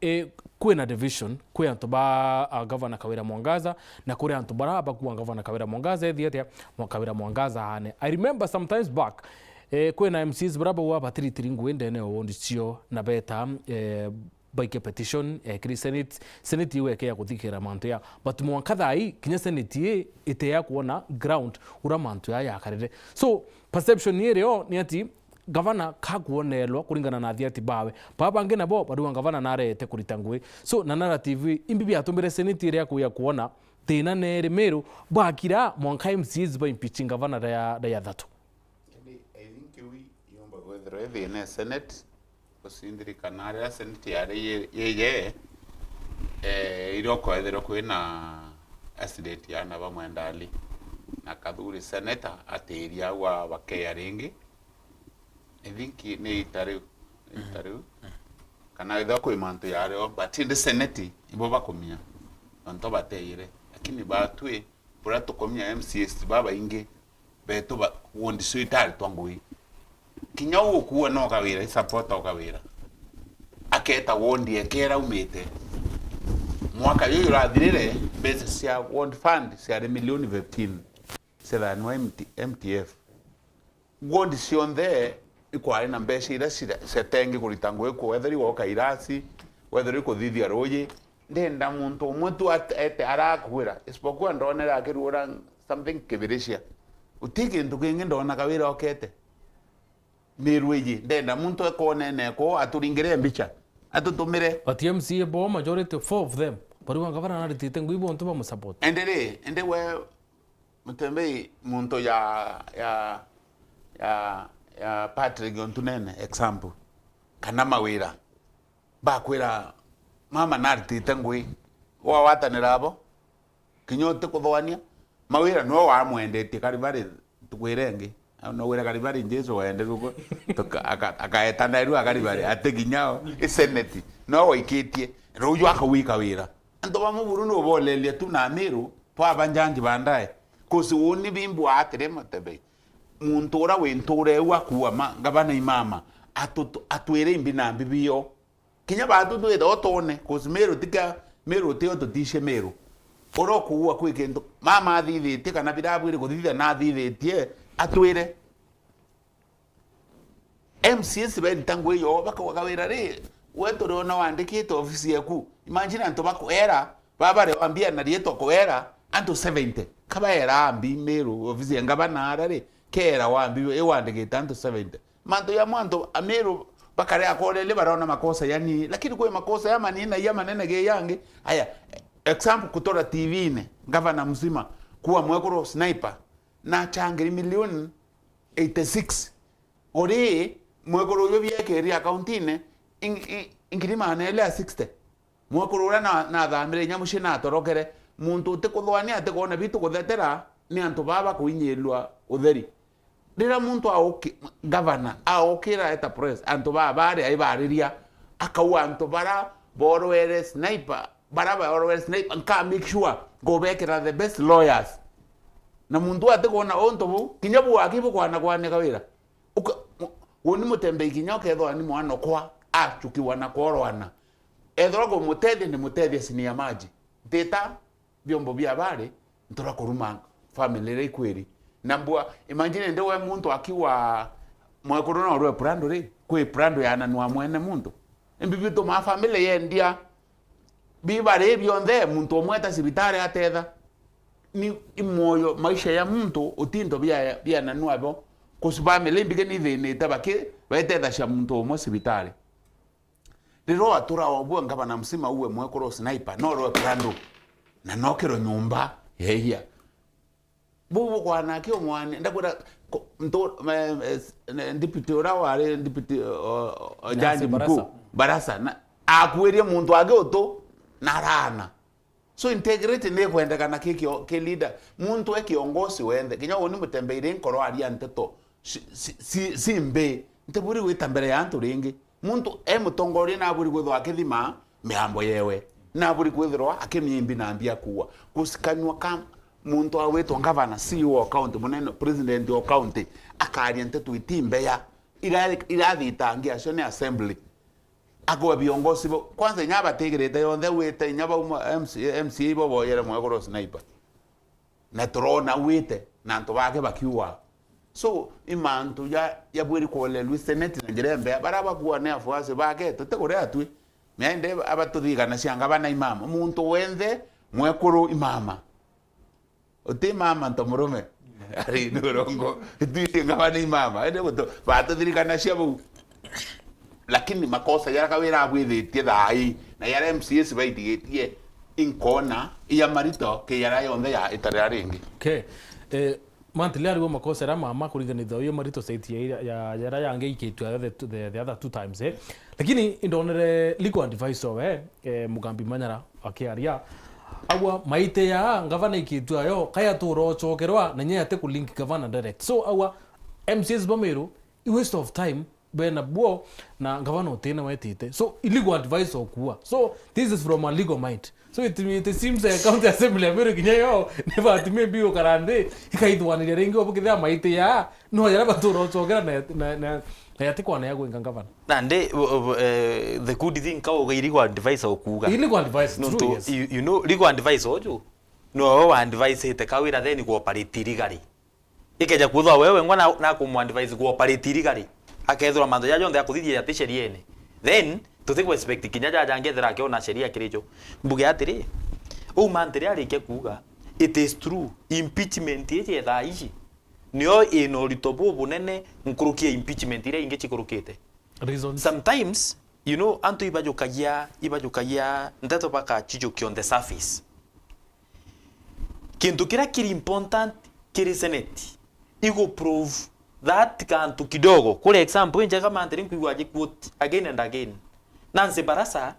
E, kwina division, kwi antu ba, a, Governor Kawira Mwangaza, na kuri antu bara bakua Governor Kawira Mwangaza, ethi atia, mwa Kawira Mwangaza aane. I remember sometimes back, e, kwina M Cs bara bauga batiritiri ngui ndene o ward cio na beta, e, baike petition, e, kiri Senate, Senate iu eke ya kuthikira mantu ya. But mwanka thaa ii, kinya Senate ii ite ya kuona ground ura mantu ya yakarire. So, perception iri o ni ati, gavana kakuoneelwa kuringana na athiati bawe. Baa bangi nabo bariuga gavana nareete kurita ngui. So, na narrative imbi biatumire Senate iria kuya kuona thina neeri Meru bakira mwanka M C As ba impeaching gavana ria, ria thatu. Indi I think iu yumba kwithirwa i thina e Senate, gucindirikana riria Senate yari yi-, yiye, eh, iria ukwethirwa kwina accident ya ana bamwe ndali. Na Kathuri senator atiria au abakeya ringi, I think ni ita riu. Ita riu. Kana ethirwa kwi mantu yario, but indi seneti, ibo bakumia. Nontu bateire. Lakini batwi, buria tukumia M C As babaingi, betu ba, wondi cio itaritwa ngui. Kinya uu ukuua no Kawira, i supporter o Kawira. Aketa wondi ekera aumite. Mwaka juju urathirire, mbeca cia ward fund ciari milioni fifteen. Cia thani wa M T, M T F. Ward cionthe ikwari na mbeca iria cira-, ciatengi kurita ngugi ku, wetheri woka irasi, wetheri kuthithia ruuji. Ndenda muntu umwe tu at-, ete arakuira. Isipokuwa ndonere akiruura something Kibiricia. Uti kintu kingi ndona Kawira okete. Miru iji, ndenda muntu ekonene ko aturingire mbicha. Atutumire. But M C A bo majority, four of them, bariuga ngavana naritite ngui bontu bamusupport. Ende ri, ende we Mutembei, muntu ya, ya, ya, ya Patrick Ontunene, example, kana Mawira, bakwira, "Mama naritite ngui," wawatanira abo, kinya utikuthwania. Mawira niwe wamwendetie Karibari, tukwire ingi. Nogwire Karibari Jesu wende guku, tuka-, aka-, akaetana iru a Karibari, ati kinya o, i seneti, no waikitie, ruuju akauika wira. Antu ba Muburu nuboleria tu na Amiru, twaba njangi baadaye. Kusi uni bimbu atiri Mutembei. Muntu ura wi ntura iu akuua ma, ngavana i mama, atu-, atwire imbi na mbi bio. Kinya batu twithe utone, kusi Miru tika, Miru tio tuticie Miru. Ura ukuua kwi kintu, mama athithitie kana birabwire kuthithia na athithitie, atwire. M C As berita ngui yo, bakauga Kawira ri, we turiona wandikite ofisi yeku. Imagine antu bakwera, babare wambia na rietwa kwera, antu seventy. Kabaera ambi Miru, ofisi ya ngavana ara ri, kera wambi, i wandikite antu seventy. Mantu ya mwantu, Amiru, bakare akorele barona makosa yani, lakini kwi makosa ya manini na ya manene ge yangi. Aya, example, kutora T V-ini, ngavana mzima, kuwa mwekuru Sniper, na changiri milioni eighty six. Uri mwekuru uyu biekeri akaunti-ini, ing-, ing-, ngiri magana eli a sixty. Mwekuru uria na-, nathamire inya mucii natorokere. Muntu utikuthwania atikwona bitu kuthetera ni antu baa bakuinyilua utheri. Riria muntu auki-, ngavana aukira eta press, antu baa bari aibariria, akauga antu bara borwere Sniper, bara borwere Sniper, nka make sure ngubekira the best lawyers. Na muntu atikwona untu buu, kinya buu aki bukwana kwaneka wira. Uka-, mu-, uni Mutembei kinya ukethwa ni mwanokwa, achukiwa na kworwana. Ethirwa kumutethia, ni mutethia senior maji. Ntita, vyombo bia bari, ntura kuruma family iria ikwiri. Na mbua, imagine ndi we muntu akiwa mwekuru no urwe Prado ri, kwi Prado yananua mwene muntu. Imbi bitumaa family yendia. Bibari bionthe, muntu umwe eta cibitari atetha. Ni, ni mwoyo, maisha ya muntu, utinto bia, bia nanua bo. Kusi family mbige ni thinite baki, baetethacia muntu umwe cibitari. Riria watura obua ngavana msima uwe mwekuru Sniper, no rwe Prado. Na nokiro nyumba, yehia. Buu bukwana ki umwani, ndakwira, ko-, ntu-, me-, me-, s-, ne-, deputy uria wari deputy, o, o, o, Nancy jaji mkuu, Barasa. Barasa, na akuirie muntu angi utu, na arana. So integrity ni ikwendekana ki kio-, ki leader. Muntu e kiongozi wenthe, kinya uni Mutembei ri nkoro aria nteto, si, si, si, si mbi, ntiburi gwita mbere ya antu ringi. Muntu e mutongoria naburi kwithwa akithima miambo yewe. Naburi kwithirwa akimia imbi na mbi akuua. Gusi kanyua ka muntu agwitwa ngavana, C E O wa county, munene president wa county, akaria nteto iti mbeya, ira-, irathitangia acio ni assembly. Akwa viongozi bo, kwanza inya abatigirite yonthe wite, inya bau ma-, M C A, M C A ibo boyere mwekuru Sniper. Na turona wite, na antu bake bakiua. So, i mantu ja, jabwiri kuolelwa seneti na njira imbea, bara bakuua ni afuasi bake, tutikuria atwi. Mende abatuthikanacia ngavana i mama. Muntu wenthe, mwekuru i mama. Uti mama nto murume. Ari ni urongo. Itwite ngavana i mama. Ende gutu-, batuthirikanacia bau. Lakini makosa jaria Kawira abwithitie thaa ii, na jaria M C As baitigitie, inkona iya marito ki jaria yonthe ya itarira ringi. Okay. Eh, Mantili arigwo makosa jaria mama kuringanithia uyu marito saiti ya, ya, ya jaria yangi ikitwe the, the, the other two times, eh. Lakini indonere legal advice owe, eh, Mugambi Manyara akiaria. Agwa maite ya ngavana ikitwe ayo, kaya turochokerwa, na nye ate ku link gavana direct. So, agwa M C As ba Meru, I waste of time bena buo, na ngavana utina wetite. So, illegal advice okuua. So, this is from a legal mind. So, it, it seems, uh, county assembly ya Meru kinya yo, never ati maybe ukara nthi, ikaithwaniria ringi, ubukithia maiti ya, no, yara batura ucokera na, na, na, na yati kwana ya gwinga ngavana. Na ndi, uh, uh, eh, the good thing ka uga illegal advice okuuga. Illegal advice, true, yes. Nontu, you, you know, legal advice uju, no we wa advise ite Kawira then ku operate illegally. Ikeja kwithwa we wengwa na, na kumu advise ku operate illegally, akethirwa mantu jaja jonthe akuthithia jati sheriene, then tuti ku expect kinya jaja angethira akiona sheria kiri jo. Mbuge atiri, uu mantiri arikia kuuga, it is true, impeachment iji ya thaa iji nio ina urito bubunene nkuruki ya impeachment iria ingi cikurukite. Reasons? Sometimes, you know, antu ibajukagia, ibajukagia nteto bakacijukia on the surface. Kintu kiria kiri important kiri Senate, igu prove that kantu kidogo. Kuri example injega mantiri nkwigua aji quote again and again. Nancy Barasa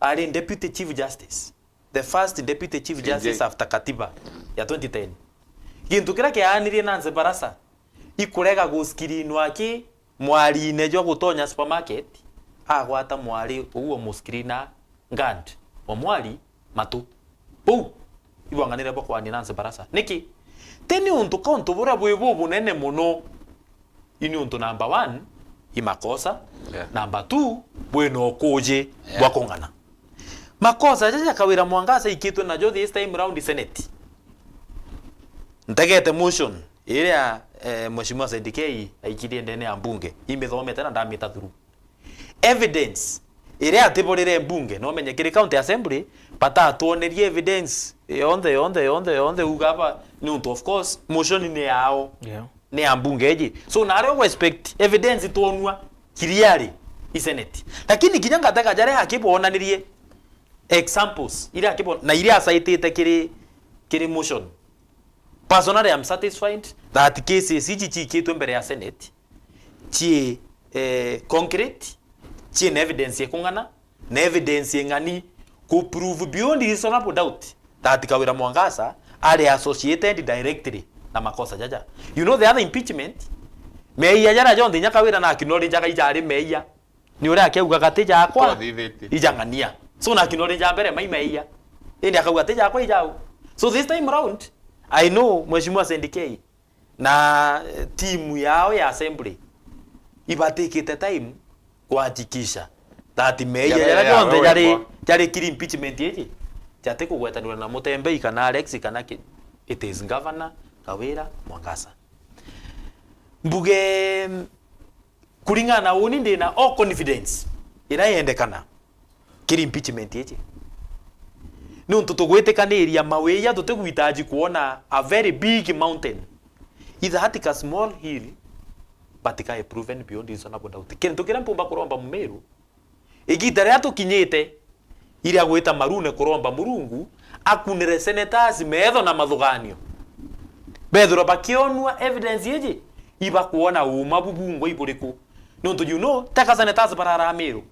ari Deputy Chief Justice, the first Deputy Chief Justice after Katiba ya twenty ten. Gintu kiria kiaanirie Nancy Barasa ikurega guskirinwa aki mwariine jwa gutonya supermarket, agwata mwari uu omuskirina ngand wa mwari matu. Buu ibwanganire bwa kwania Nancy Barasa. Niki? Ti ni untu ka untu buria bwi bubunene mono. Ii ni untu number one, i makosa. Yeah. Number two, bwina ukuji bwa kung'ana. Makosa jaja Kawira Mwangaza aikitwe najo this time round Senate. Ntegete motion iria, eh, Mheshimiwa Said K aikirie ndene ya mbunge, imithomete na ndamita through. Evidence iria atiborire mbunge, no menye kiri county assembly, batatwonerie evidence yonthe, yonthe, yonthe, yonthe uga aba, ni untu of course motion ni yao. Yeah. Ni ya mbunge iji. So, nario we expect evidence twonua clearly i Senate. Lakini kinya ngatega jaria akibonanirie examples, iria akibon-, na iria asaitite kiri, kiri motion. Personally, I'm satisfied that cases iji ciikitwe mbere ya Senate, cii, eh, concrete, cii na evidence ya kung'ana, na evidence ing'ani ku prove beyond reasonable doubt that Kawira Mwangaza ari associated directly na makosa jaja. You know the other impeachment, meia jaria jonthe inya Kawira na acknowledge aga ijari meia. Ni uria akiugaga ti jakwa, ijang'ania. So na acknowledge mbere mai meia. Indi akauga ti jakwa ijau. So this time round, I know Mheshimiwa Said K na, eh, timu yao ya assembly ibatikite time kuhakikisha that meia jaria jonthe jari, jari kiri impeachment iji, jati kugwetanirwa na Mutembei kana Alex kana ki, it is Governor Kawira Mwangaza. Mbuge, kuringana na uni ndina all confidence iria yendekana kiri impeachment iji. Niuntu tugwitikaniria mawia tutigwitaji kuona a very big mountain. Either hatika small hill, but ka proven beyond reasonable doubt. Kintu kiria mpumba kuromba Mumiru, igita riria tukinyite, iria gwita marune kuromba Murungu akunire senators metho na mathuganio. Bethirwa bakionua evidence iji, ibakuona uuma bubungwa iburiku. Niuntu you know, teka senators barara Miru.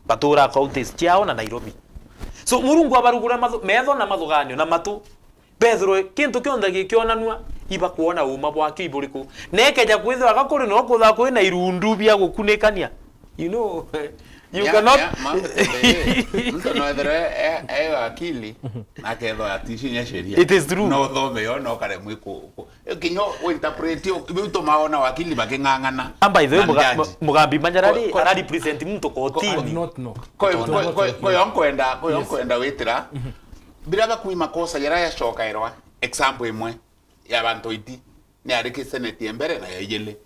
Batura counties ciao na Nairobi. So, Murungu abarugura mathu-, metho na mathuganio na matu. Bethirwe kintu kionthe gikionanua, ibakuona uuma bwakio iburiku. Na ikeja kwithirwa ga kuri no kutha kwina irundu bia gukunikania. You know, you cannot. Muntu no ethirwe e, e akili, na akethwa atici nya sheria. It is true. No uthome yo, no karemwe ku, ku, kinya u interpret yo, biu tumaona wakili baking'ang'ana. And by the way, na Muga-, judge. Mu-, Mugambi Manyarari ko, ko, ara represent muntu kotini. Not, no. Koyo, koyo, koyo nkwenda, koyo nkwenda witira. Biria bakui makosa jaria yacokairwa, example imwe ya bantu iti, ni ari ki senate ya mbere na ya ijili.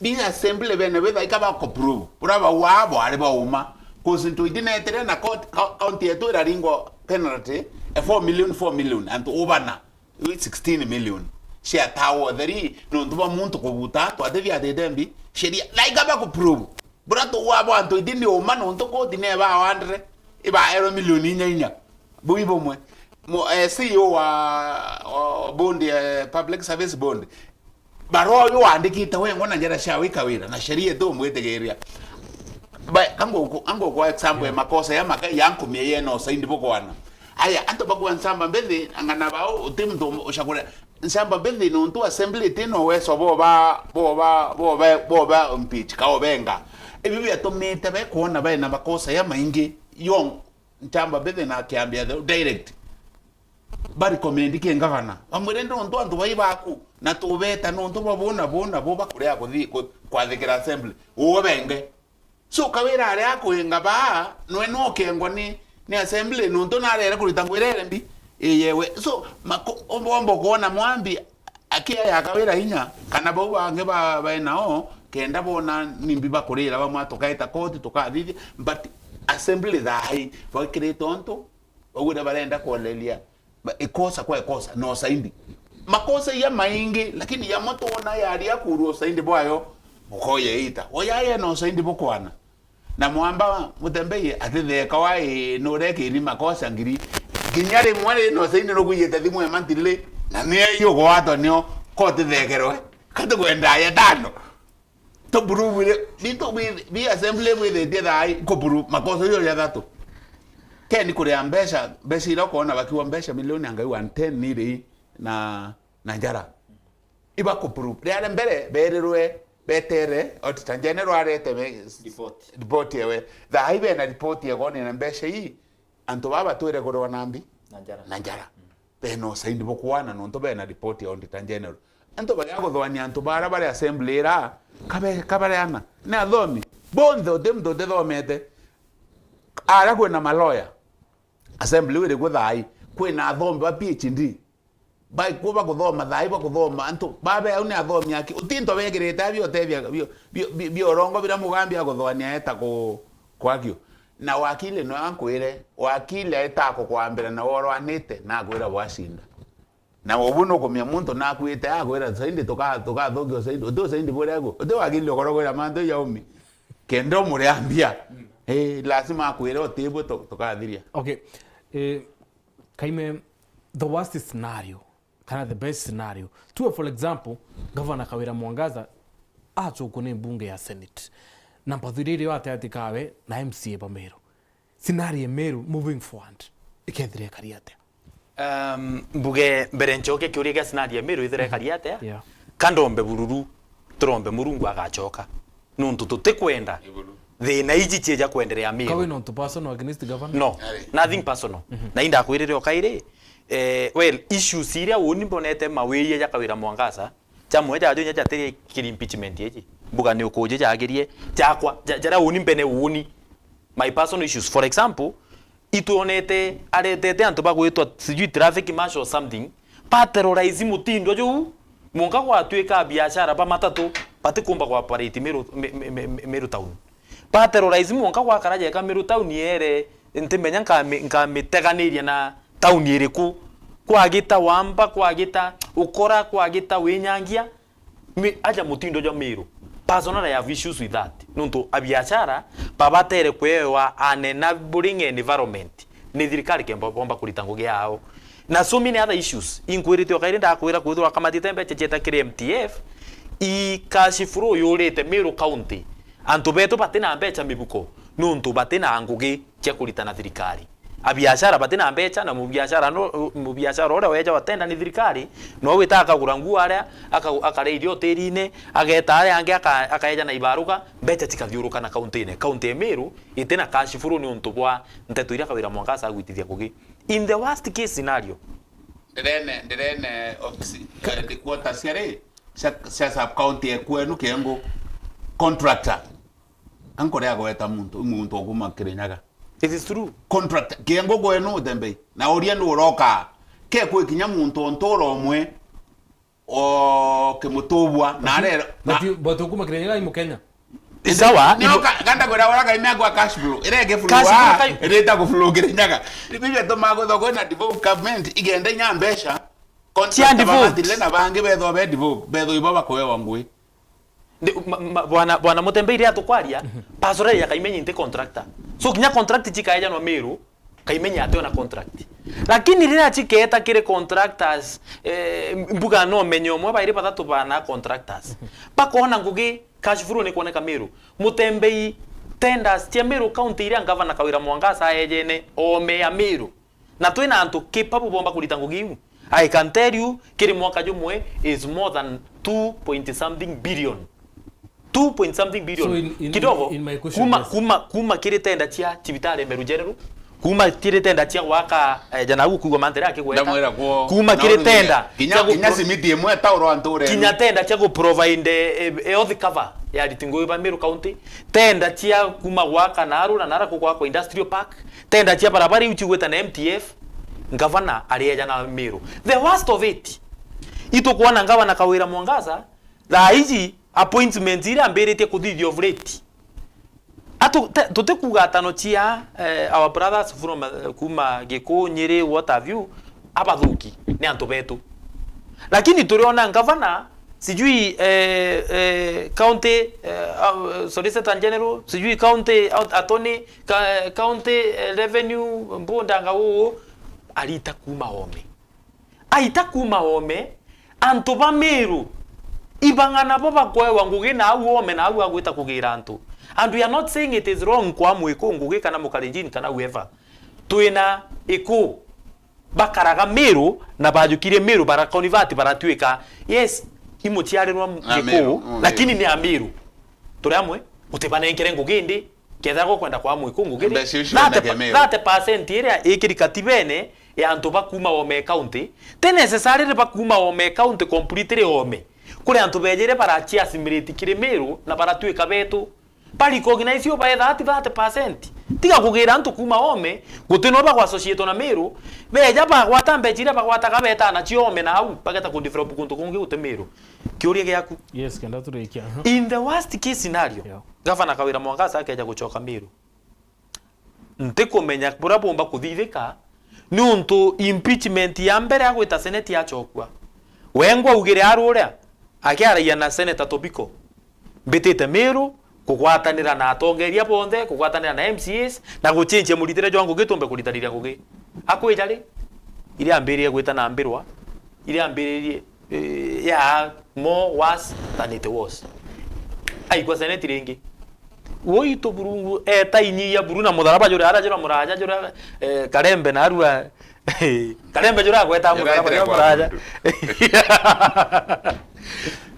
Bi assembly bene bitha ika bako prove. Buria bauaa bwari bauma. Cause ntu iti netire na court, co-, county yetu iraringwa penalty, e four million, four million, antu ubana. Sixteen million ciatawa utheri nontu bwa muntu kubuta twatithiatite mbi sheria. Na ikaba ku prove. Bura tuwa bwa antu iti ni uma nontu koti ne ba wandire ibaerwe milioni inya inya. Bui bumwe. Mu-, eh, C E O wa, wa board, eh, Public Service Board, barua uyu wandikite wengwa na njara cia wika wira na sheria itumwitigiria. Ba, ango, ango kwa example ya makosa ya makai ya nkumia yena usaindi bukwana. Aya, antu bakua nsamba mbithi, ang'ana bao, uti muntu ucagure. Nchamba Mbithi nontu assembly iti na uweso boba, boba, boba, boba impeach ka obenga. Ibi biatumite bekwona baina makosa ya maingi. Yo Nchamba Mbithi na kiambia the direct. Ba recommend ki ngavana. Bamwire nontu antu bai baku, na tubeta nontu bwa bona, bona, bo bakuria kuthi-, ku-, kwathikira assembly. Uwe benge. So, Kawira aria akwinga baa, nwe nokengwa ni, ni assembly, nontu narere kurita ngwira ere mbi, iyewe. So, mako-, omba, omba kwona mwambi, akia ya Kawira inya, kana bau bangi ba, bae nao, kenda bona nimbi bakurira bamwe, tukaita koti, tukathithia, but assembly thaai, baikirite ontu, bau uria barenda kwoleria, ba-, ikosa kwa ikosa, no saindi. Makosa iya maingi, lakini yamwe twona yaria kurwa usaindi bwayo, ukoyeita. Oyaye no usaindi bukwana. Na mwamba Mutembei atitheka wa, ii, nurekiri makosa ngiri. Kinya rimwe ri no saindi nukwiyite thimu ya mantili, na ni iyo gwatwa nio, ko tithekerwe. Kati kwenda ya tano. To prove ri, ni to bi, bi assembly bwithitie thaai, ko prove makosa iyo ya thatu. Keni kuria mbeca, mbeca ira ukona bakiwa mbeca milioni angai one ten ni ri na, na njara. Iba ku prove. Riaria mbere berirwe betere Auditor General arete me-, Report. Report ewe. Thaai bena report egoni na mbeca ii, antu baba batwire kurwa na mbi? Na njara. Na njara. Mm. Bena usaindi bukwana nontu bena report ya Auditor General. Antu baria kuthwania antu bara bari assembly ira, kabe-, kabareana. Ni athomi. Bonthe uti muntu utithomete. Aria kwina maloya. Assembly wiri ku thaai. Kwina athomi ba P H D. Baikuo bakuthoma thaai, bakuthoma antu babe au ni athomi aki. Uti into begirite abio utethia bio, bio, bio, bio urongo bira mugambi aguthwania eta ku, kwakio. Na wakili no ankwire, wakili aita kukwambira na worwanite, na akwira bwacinda. Na ubu nukumia muntu nakwite akwira saindi tuka-, tukathukia usaindi. Uti usaindi buria gu. Uti wakili ukorogwira mantu ya umi. Kenda umuriambia. Mm. Eh, lazima akwire utibwe tu-, tukathiria. Okay. Eh, Kaime, the worst scenario, kana the best scenario. Tuwe, for example, Governor Kawira Mwangaza achukwo ni mbunge ya Senate. Na mpathu iria iri gatagatĩ kawe na M C A ba Meru. Scenario ya Meru moving forward, ikethira ikari atia? Um, mbuge mbere ncoke kiuria kia scenario ya Meru ithira ikari atia? Yeah. Ka ndombe bururu, turombe Murungu agacoka. Nontu tutikwenda thina iji cieja kwenderea Meru. Kawe nontu personal against government? No, nothing personal. Mhm. Na indakwirire o kairi, eh, well, issues iria uni mbonete mawiria ja Kawira Mwangaza, jamwe jajo inya jatiri kiri impeachment iji. Mbuga ni ukuji jagirie, jakwa, ja-, jaria uni mbene uni. My personal issues. For example, itwonete aretete antu bagwitwa sijui traffic marshal or something, ba terrorize mutindo juu, mwanka gwatuika biashara ba matatu batikumba ku operate Meru, Me-, Me-, Me-, Me-, Meru town. Ba terrorize mwanka gwakara jeka Meru town yere, ntimenya nkami-, nkamiteganiria na town iriku. Kwagita wamba, kwagita ukora, kwagita winyangia, Mi-, aja mutindo jwa Meru. Personally, I have issues with that. Nontu abiashara babatere kwewa an enabling environment ni thirikari kemba bomba kurita ngugi yao. Na so many other issues. Inkwirite o kairi ndakwira kwithirwa kamatite mbeca cieta kiri M T F, i cash flow yurite Meru County. Antu betu batina mbeca mibuko, nontu batina ngugi cia kurita na thirikari. Abiashara batina mbeca, na mubiashara no, mubiashara uria weja watenda ni thirikari, no wita akagura nguo aria, aka-, akaria irio hoteli-ini, ageta aria angi aka-, akaeja na ibaruka, mbeca cikathiuruka na kaunti-ini. Kaunti ya Meru itina cash flow niuntu bwa nteto iria Kawira Mwangaza agwitithia ngugi. In the worst case scenario. Ndirene, ndirene office, eh, headquarters cia ri, cia, cia sub county ya kwenu Kiengu, contractor. Ankore agweta muntu, muntu okuma Kirinyaga. It is true. Contract, Kiengu kwenu Mutembei. Na uria ni uroka. Ke kwi kinya muntu o ntura umwe o Kimutubwa. Na arera, na but you, but ukuma Kirinyaga i Mukenya. Ni sawa, ni ibu- oka, ganda kwira ora Kaime agwa cash flow. Ire ke flow. Cash flow wa, kai- irita ku flow Kirinyaga. Ni bibi atuma guthoko na devolve government igenda inya mbeca. Contract devolve. Bagatire na bangi betho be devolve. Betho ibo bakoewa ngui. Ndi-, ma-, ma-, bwana, bwana Mutembei, riria tukwaria, mhm, personally ya Kaimenyi nti contractor. So, kinya contract cikaejanwa Meru, Kaimenyi ationa contract. Lakini riria cikeeta kiri contractors, eh, mbuga no menye umwe, bairi, bathatu bana contractors. Mhm. Bakona ngugi, cash flow ni kwoneka Meru. Mutembei, tenders cia Meru County iria Governor Kawira Mwangaza aejene, ome ya Meru. Na twina antu capable bomba kurita ngugi iu. I can tell you, kiri mwaka jumwe is more than two point something billion. Two point something billion. So in, in, kidogo, in, in my question, kuma, yes, kuma, kuma kiri tenda cia cibitari Meru General, kuma kiri tenda cia gwaka, eh, jana ugu kugwa mantere akigweta. Ndamwira kwo, kuma kiri tenda kinya, cia gu-, kinya simiti imwe tauro antu urenu. Kinya tenda cia gu provide, eh, eh, health cover ya ritingo ba Meru County. Tenda cia kuma gwaka naru na nara kugwakwa industrial park. Tenda cia barabara iu cigweta na M T F. Ngavana arieja na Meru. The worst of it, itukwona ngavana Kawira Mwangaza, thaa iji appointments iria ambiritie kuthithia of late. Atu-, te-, tutikuuga atano cia, eh, our brothers from, eh, kuma Giku, Nyeri, what have you, abathuki ni antu betu. Lakini turiona ngavana, sijui, eh, eh, county, eh, uh, Solicitor General, sijui county out-, attorney, ka-, county, eh, revenue, mbundanga uu, arita kuma ome. Aita kuma ome, antu ba Meru, ibang'ana bo bakwewa ngugi na au ome na au agwita kugira antu. And we are not saying it is wrong kwa Mwiku ngugi kana Mukalenjin kana whoever. Twina Iku bakaraga Meru na bajukirie Meru, bara convert, baratuika, yes, imuciarirwa Giku, Meru, mm, lakini ni a Meru. Turi amwe, utibanenkere ngugi indi, kethira gukwenda kwa Mwiku ngugi ri, mbeca icio thirty, cioneke Meru. Thirty percent iria ikiri katibene ya antu ba kuma ome county, ti necessarily ba kuma ome county completely ome. Kuri antu bejire baraci assimilate kiri Meru na baratuika betu. Ba recognize yo bae that thirty percent. Tiga kugira antu kuma ome, guti no bagwa associate na Meru, beja bagwata mbeca iria bagwataga beta nacio ome na au, bageta ku develop kuntu kungi guti Meru. Kiuria giaku. Yes, kenda turikia. Aha. In the worst case scenario, yeah, Gavana Kawira Mwangaza akeja gucoka Meru. Ntikumenya buria bumba kuthithika, niuntu impeachment ya mbere agwita Senate yacokua. Wengwa augire aruria, akiaragia na Senator Tobiko, mbitite Meru, kugwatanira na atongeria bonthe, kugwatanira na M C As, na guchenjia muritire jwa ngugi tumbe kuritaniria ngugi. Akwija ri, iria ambiririe gwita na mbirwa, iria ambiririe, eh, ya more worse than it was. Aikwa Senate ringi. Uitu Burungu, eta inyia buru na mutharaba juria ara jura muraja jura, eh, Karembe na arua, Karembe jura agweta mutharaba jura muraja.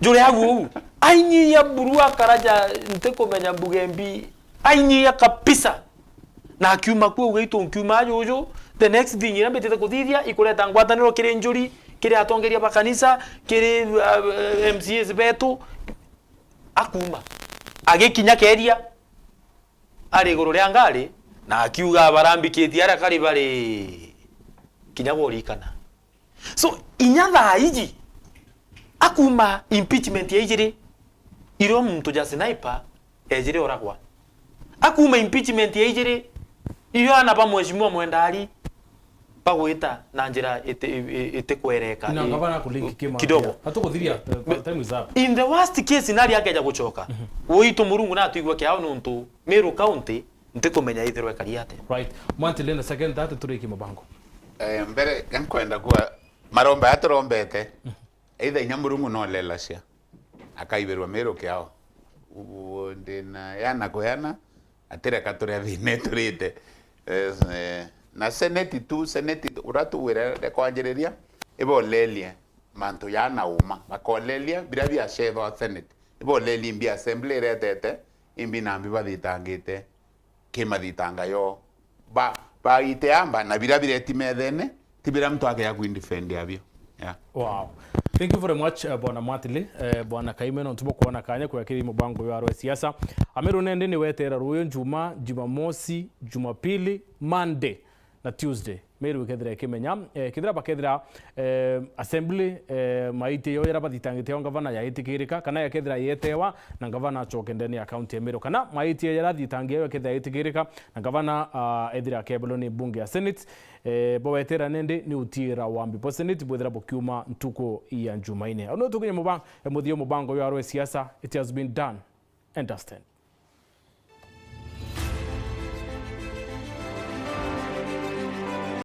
Jure agu uu, ainyia buru akaraja, ntikumenya mbuge mbi, ainyia kabisa. Na akiuma kuu, auga, "Itu nkiuma juju, the next thing iria mbitite kuthithia, ikureta ngwataniro kiri njuri, kiri atongeria ba kanisa, kiri, uh, M C As betu." Akuma. Agikinya keria, ari iguru ria ngari, na akiuga, "Barambikitie aria kari bari kinya gurikana." So, inya thaa iji, akuma impeachment ya ijiri, irio muntu ja sniper ejire uragwa. Akuma impeachment ya ijiri, irio ana ba Mheshimiwa Mwendari bagwita na njira iti-, i-, i-, itikwereka, na i-, ngavana kulink kima kidogo. Atukuthiria, uh, time is up. In the worst case scenario akeja gucoka. Mhm. Uitu Murungu na atwigua kiao nuntu Meru County ntikumenya ithirwe ikari atia. Right. Mwanti, in a second that, turikie mubango. Eh, mbere, nkwenda kuga, maromba ya turombete, either inya Murungu no lelacia, akaibirwa Meru kiao. Uguo ndina yana kuyana, atireka turia thina iturite. Eh, eh, na Senate tu, Senate tu, uria tugwire kwanjiriria, ibolelie mantu ya na uma, bakolelia biria biacethwa Senate, ibolelie imbi assembly iretete, imbi nambi bathitangite kimathitanga yo. Ba, baite amba na biria bireti methene, ti biria mtu akeya kuidefend abio. Yeah. Wow. Thank you very much, uh, Bwana Mwatili, uh, Bwana Kaime, nontu bwa kuona kanya kwakiri mubango wa rwa siasa. Ameru nende ni wetera ruyo Njuma, Jumamosi, Jumapili, Monday na Tuesday. Meru ikethira ikimenya, eh, kethira bakethira, eh, assembly, eh, maiti yo yara bathitangite yo ngavana yaitikirika, kana yakethira yetewa na ngavana acoke ndene ya county ya Meru, kana maiti yo yara thitangi yo yakethira yaitikirika na ngavana, ah, ethira akebelwa ni bunge ya Senate, eh, bawetera nende ni utiira wambi bwa Senate bwethira bukiuma ntuku ya Jumaine. Au no tukinye muba-, eh, muthia mubango yo arwe siasa, it has been done and dusted.